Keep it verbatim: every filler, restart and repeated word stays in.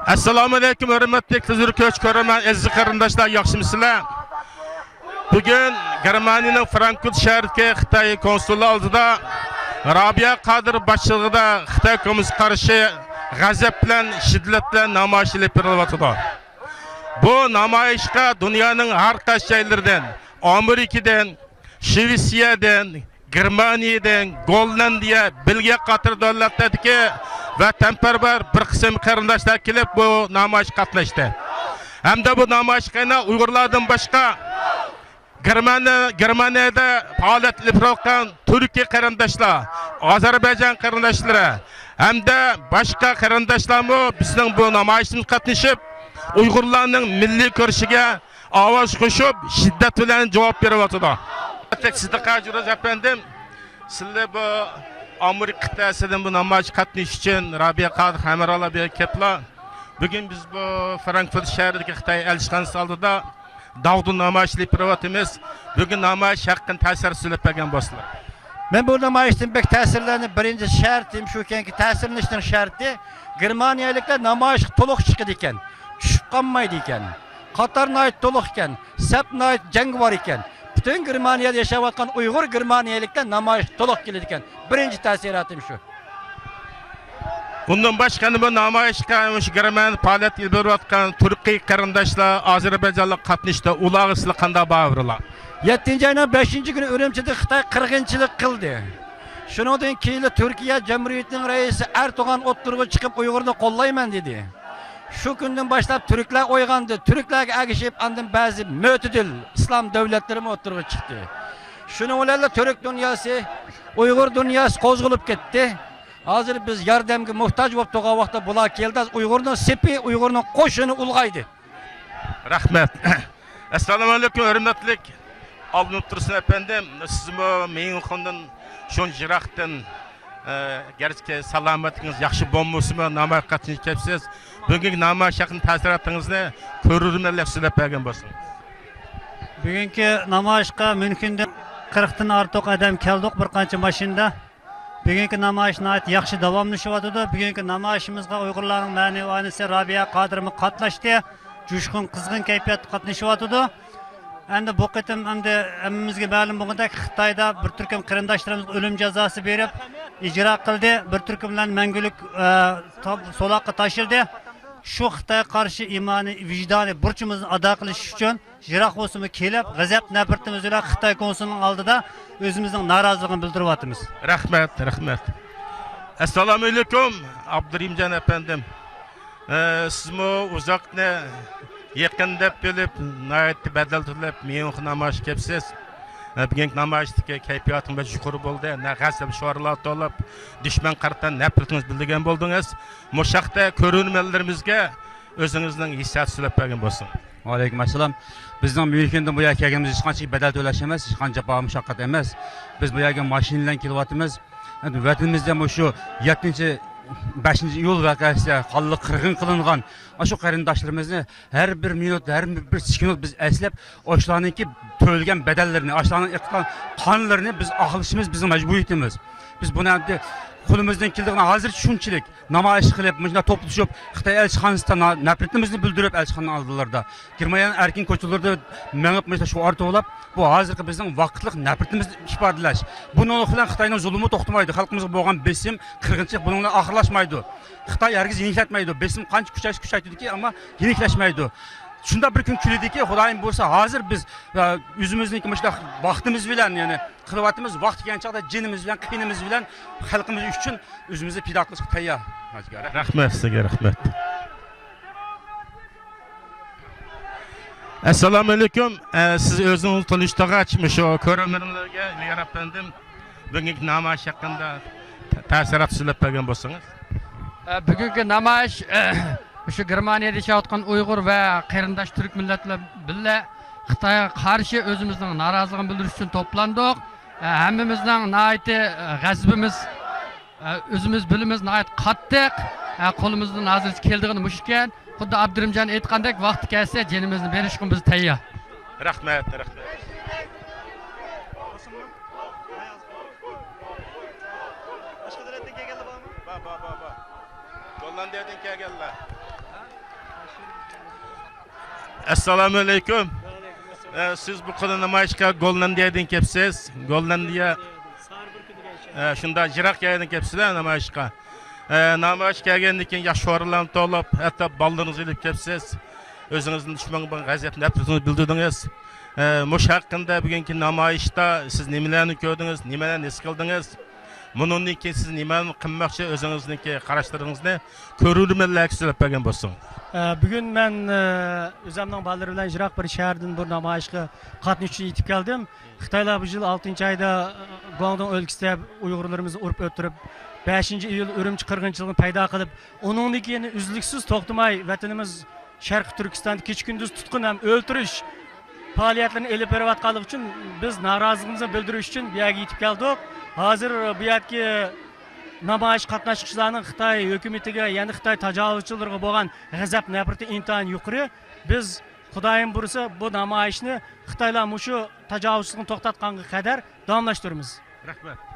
ئەسسالامۇئەلەيكۇم، ھۆرمەتلىك تۈزۈر كۆچ كۆرۈرمەن، ئەزىز قېرىنداشلار، ياخشىمۇسىلەر؟ بۈگۈن گېرمانىيىنىڭ فرانكفۇرت شەھىرىدىكى خىتاي كونسۇلى ئالدىدا رابىيە قادىر باشچىلىقىدا خىتاي كوممۇنىستىغا قارشى غەزەپ بىلەن، شىددەت بىلەن نامايىش ئېلىپ بېرىلىۋاتىدۇ. بۇ نامايىشقا دۇنيانىڭ ھەر قايسى جايلىرىدىن، ئامېرىكىدىن، شىۋېتسىيەدىن، گېرمانىيەدىن، گوللاندىيە، بېلگىيە قاتارلىق دۆلەتلەردىكى ۋەتەنپەرۋەر بىر قىسىم قېرىنداشلار كېلىپ، بۇ نامايىشقا قاتناشتى. ھەمدە بۇ نامايىشقا يەنە ئۇيغۇرلاردىن باشقا گېرمانىيە، گېرمانىيەدە پائالىيەت ئېلىپ بېرىۋاتقان تۈركىي قېرىنداشلار، ئازەربەيجان قېرىنداشلىرى ھەمدە باشقا قېرىنداشلارمۇ بىزنىڭ بۇ نامايىشىمىزغا قاتنىشىپ، ئۇيغۇرلارنىڭ مىللىي كۈرىشىگە ئاۋاز قوشۇپ، شىددەت بىلەن جاۋاب بېرىۋاتىدۇ. سىدىق ھاجى روز ئەپەندىم، سىلەر بۇ ئامېرىكا قىتئەسىدىن بۇ نامايىشقا قاتنىشىش ئۈچۈن رابىيە قادىر ھەمراھلار بىلەن كەپلا. بۈگۈن بىز بۇ فرانكفورت شەھىرىدىكى خىتاي ئەلچىخانىسى ئالدىدا داغدۇ نامايىش ئېلىپ بېرىۋاتىمىز. بۈگۈن نامايىش ھەققىدە تەسىرات سۆزلەپ بەرگەن بولسىلا. مەن بۇ نامايىشتىن بەك تەسىرلەندىم. بىرىنچى شەرتىم شۇكەنكى، تەسىرلىنىشنىڭ شەرتى، گېرمانىيەلىكلەر نامايىشقا تولۇق چىقىدىكەن، چۈشۈپ قالمايدىكەن. قاتار ناھايىتى تولۇق ئىكەن، سەپ ناھايىتى جەڭگىۋار ئىكەن. پۈتۈن گېرمانىيەدە ياشاۋاتقان ئۇيغۇر گېرمانىيەلىكلەر نامايىشقا تولۇق كېلىدىكەن. بىرىنچى تەسىراتىم شۇ. ئۇندىن باشقا، بۇ نامايىشقا مۇشۇ گېرمانىيەدە پائالىيەت ئېلىپ بېرىۋاتقان تۈركىي قېرىنداشلار، ئازەربەيجانلىق قاتنىشتى. ئۇلارغا سىلەر قانداق باھا بېرىلا؟ يەتتىنچى ئاينىڭ بەشىنچى كۈنى ئۈرۈمچىدە خىتاي قىرغىنچىلىق قىلدى. شۇنىڭدىن كېيىنلا تۈركىيە جۇمھۇرىيىتىنىڭ رەئىسى ئەردوغان ئوتتۇرىغا چىقىپ، ئۇيغۇرنى قوللايمەن دېدى. شۇ كۈندىن باشلاپ تۈركلەر ئويغاندى. تۈركلەرگە ئەگىشىپ، ئاندىن بەزى مۆتىدىل ئىسلام دۆلەتلىرىمۇ ئوتتۇرىغا چىقتى. شۇنىڭ بىلەنلا تۈرك دۇنياسى، ئۇيغۇر دۇنياسى قوزغىلىپ كەتتى. ھازىر بىز ياردەمگە موھتاج بولۇپ تۇرغان ۋاقىتتا بۇلار كەلدى. ھازىر ئۇيغۇرنىڭ سېپى، ئۇيغۇرنىڭ قوشۇنى ئۇلغايدى. رەھمەت. ئەسسالامۇئەلەيكۇم، ھۆرمەتلىك ئابلىم تۇرسۇن ئەپەندىم. سىزمۇ ميۇنخېندىن شۇنچە يىراقتىن، ئە، گەرچە سالامەتلىكىڭىز ياخشى بولمىسىمۇ، نامايىشقا قاتنىشىپ كەپسىز. بۈگۈنكى نامايىش ھەققىدە تەسىراتىڭىزنى كۆرۈرمەنلەرگە سۆزلەپ بەرگەن بولسىڭىز. بۈگۈنكى نامايىشقا ميۇنخېندىن قىرىقتىن ئارتۇق ئادەم كەلدۇق، بىر قانچە ماشىنىدا. بۈگۈنكى نامايىش ناھايىتى ياخشى داۋاملىشىۋاتىدۇ. بۈگۈنكى نامايىشىمىزغا ئۇيغۇرلارنىڭ مەنىۋى ئانىسى رابىيە قادىرمۇ قاتناشتى. جۇشقۇن، قىزغىن كەيپىياتتا قاتنىشىۋاتىدۇ. ئەمدى بۇ قېتىم، ئەمدى ھەممىمىزگە مەلۇم بولغاندەك، خىتايدا بىر تۈركۈم قېرىنداشلىرىمىزغا ئۆلۈم جازاسى بېرىپ، ئىجرا قىلدى. بىر تۈركۈملەرنى مەڭگۈلۈك، ئە، تا-، سولاققا تاشلىدى. شۇ خىتايغا قارشى ئىمانىي، ۋىجدانىي بۇرچىمىزنى ئادا قىلىش ئۈچۈن، يىراق بولسىمۇ كېلىپ، غەزەپ نەپرىتىمىز بىلەن خىتاي كونسۇلىنىڭ ئالدىدا ئۆزىمىزنىڭ نارازىلىقىنى بىلدۈرۈۋاتىمىز. رەھمەت، رەھمەت. ئەسسالامۇئەلەيكۇم، ئابدۇرېھىمجان ئەپەندىم. ئە، سىزمۇ ئۇزاقنى يېقىن دەپ بىلىپ، ناھايىتى بەدەل تۆلەپ، ميۇنخېن نامايىشقا كەپسىز. ئە، بۈگۈنكى نامايىشتىكى كەيپىياتىڭ بەك يۇقىرى بولدى. نە غەزەپ شوئارلار توۋلاپ، دۈشمەنگە قارىتا نەپرىتىڭىزنى بىلدۈرگەن بولدىڭىز. مۇشۇ ھەقتە كۆرۈرمەنلىرىمىزگە ئۆزىڭىزنىڭ ھېسسىياتىنى سۆزلەپ بەرگەن بولسىڭىز. ۋەئەلەيكۇم ئەسسالام. بىزنىڭ ميۇنخېندىن بۇ يەرگە كەلگىنىمىز ھېچقانچە بەدەل تۆلەش ئەمەس، ھېچقانچە جاپا مۇشەققەت ئەمەس. بىز بۇ يەرگە ماشىنا بىلەن كېلىۋاتىمىز. ئەمدى ۋەتىنىمىزدە مۇشۇ يەتتىنچى، بەشىنچى ئىيۇل ۋەقەسىدە قانلىق قىرغىن قىلىنغان ئاشۇ قېرىنداشلىرىمىزنى ھەر بىر مىنۇت، ھەر بىر سېكۇنت بىز ئەسلەپ، ئاشۇلارنىڭكى تۆلىگەن بەدەللىرىنى، ئاشۇلارنىڭ ئېقىتقان قانلىرىنى بىز ئاقلىشىمىز بىزنىڭ مەجبۇرىيىتىمىز. بىز بۇنى ئەمدى قولىمىزدىن كېلىدىغىنى ھازىرچە شۇنچىلىك نامايىش قىلىپ، مۇشۇنداق توپلىشىپ، خىتاي ئەلچىخانىسىدا نا-، نەپرىتىمىزنى بىلدۈرۈپ، ئەلچىخانىنىڭ ئالدىلىرىدا، گېرمانىيەنىڭ ئەركىن كوچىلىرىدا مېڭىپ، مۇشۇنداق شوئار توۋلاپ، بۇ ھازىرقى بىزنىڭ ۋاقىتلىق نەپرىتىمىزنى ئىپادىلەش. بۇنىڭ بىلەن خىتاينىڭ زۇلۇمى توختىمايدۇ. خەلقىمىزغا بولغان بېسىم، قىرغىنچىلىق بۇنىڭ بىلەن ئاخىرلاشمايدۇ. خىتاي ھەرگىز يېنىكلەتمەيدۇ. بېسىم قانچە كۈچەيسە كۈچەيتىدۇكى، ئەمما يېنىكلەشمەيدۇ. شۇنداق بىر كۈن كېلىدىكى، خۇدايىم بۇيرۇسا، ھازىر بىز، ئە، ئۆزىمىزنىڭكى مۇشۇنداق ۋاقتىمىز بىلەن، يەنى قىلىۋاتىمىز، ۋاقتى كەلگەن چاغدا جېنىمىز بىلەن، قېنىمىز بىلەن خەلقىمىز ئۈچۈن ئۆزىمىزنى پىدا قىلىشقا تەييار. رەھمەت سىزگە، رەھمەت. ئەسسالامۇئەلەيكۇم. ئە، سىز ئۆزىڭىزنى تونۇشتۇرغاچ، مۇشۇ كۆرۈرمەنلەرگە، مېھرى ئەپەندىم، بۈگۈنكى نامايىش ھەققىدە تە-، تەسىرات سۆزلەپ بەرگەن بولسىڭىز. ئە، بۈگۈنكى نامايىش، مۇشۇ گېرمانىيەدە ياشاۋاتقان ئۇيغۇر ۋە قېرىنداش تۈرك مىللەتلەر بىللە خىتايغا قارشى ئۆزىمىزنىڭ نارازىلىقىنى بىلدۈرۈش ئۈچۈن توپلاندۇق. ئە، ھەممىمىزنىڭ ناھايىتى، ئە، غەزىپىمىز، ئە، ئۆزىمىز بىلىمىز ناھايىتى قاتتىق. ئە، قولىمىزدىن ھازىرچە كېلىدىغىنى مۇشۇكەن. خۇددى ئابدۇرېھىمجان ئېيتقاندەك، ۋاقتى كەلسە جېنىمىزنى بېرىشقىمۇ بىز تەييار. رەھمەت، رەھمەت. قەشقەدەريەدىن كەلگەنلەر بارمۇ؟ بار، بار، بار، بار. گوللاندىيەدىن كەلگەنلەر. ئەسسالامۇ ئەلەيكۇم. ئە، سىز بۇ قېتىم نامايىشقا گوللاندىيەدىن كەپسىز. گوللاندىيە. ئە، شۇنداق يىراق يەردىن كەپسىز نامايىشقا. ئە، نامايىشقا كەلگەندىن كېيىن ياخشى ئورۇنلارنى توپلاپ، ھەتتا بالىلىرىڭىزنى ئېلىپ كەپسىز. ئۆزىڭىزنى دۈشمەنگە بولغان غەزەپ نەپرىتىڭىزنى بىلدۈردىڭىز. ئە، مۇشۇ ھەققىندە بۈگۈنكى نامايىشتا سىز نېمىلەرنى كۆردىڭىز، نېمىلەرنى ھېس قىلدىڭىز؟ بۇنىڭدىن كېيىن سىز نېمىنى قىلماقچى؟ ئۆزىڭىزنىڭكى قاراشلىرىڭىزنى كۆرۈرمەنلەرگە سۆزلەپ بەرگەن بولسىڭىز. ئە، بۈگۈن مەن، ئە، ئۆزۈمنىڭ بالىلىرى بىلەن يىراق بىر شەھەردىن بۇ نامايىشقا قاتنىشىش ئۈچۈن يېتىپ كەلدىم. خىتايلار بۇ يىل ئالتىنچى ئايدا، ئە، گۇاڭدۇڭ ئۆلكىسىدە ئۇيغۇرلىرىمىزنى ئۇرۇپ ئۆلتۈرۈپ، بەشىنچى ئىيۇل ئۈرۈمچى قىرغىنچىلىقىنى پەيدا قىلىپ، ئۇنىڭدىن كېيىن ئۈزلۈكسىز توختىماي ۋەتىنىمىز شەرقىي تۈركىستاندا كېچە-كۈندۈز تۇتقۇن ھەم ئۆلتۈرۈش پائالىيەتلىرىنى ئېلىپ بېرىۋاتقانلىقى ئۈچۈن بىز نارازىلىقىمىزنى بىلدۈرۈش ئۈچۈن بۇ يەرگە يېتىپ كەلدۇق. ھازىر بۇ يەردىكى نامايىش قاتناشقۇچىلارنىڭ خىتاي ھۆكۈمىتىگە، يەنى خىتاي تاجاۋۇزچىلىرىغا بولغان غەزەپ نەپرىتى ئىنتايىن يۇقىرى. بىز خۇدايىم بۇيرۇسا بۇ نامايىشنى خىتايلار مۇشۇ تاجاۋۇزچىلىقنى توختاتقانغا قەدەر داۋاملاشتۇرىمىز. رەھمەت.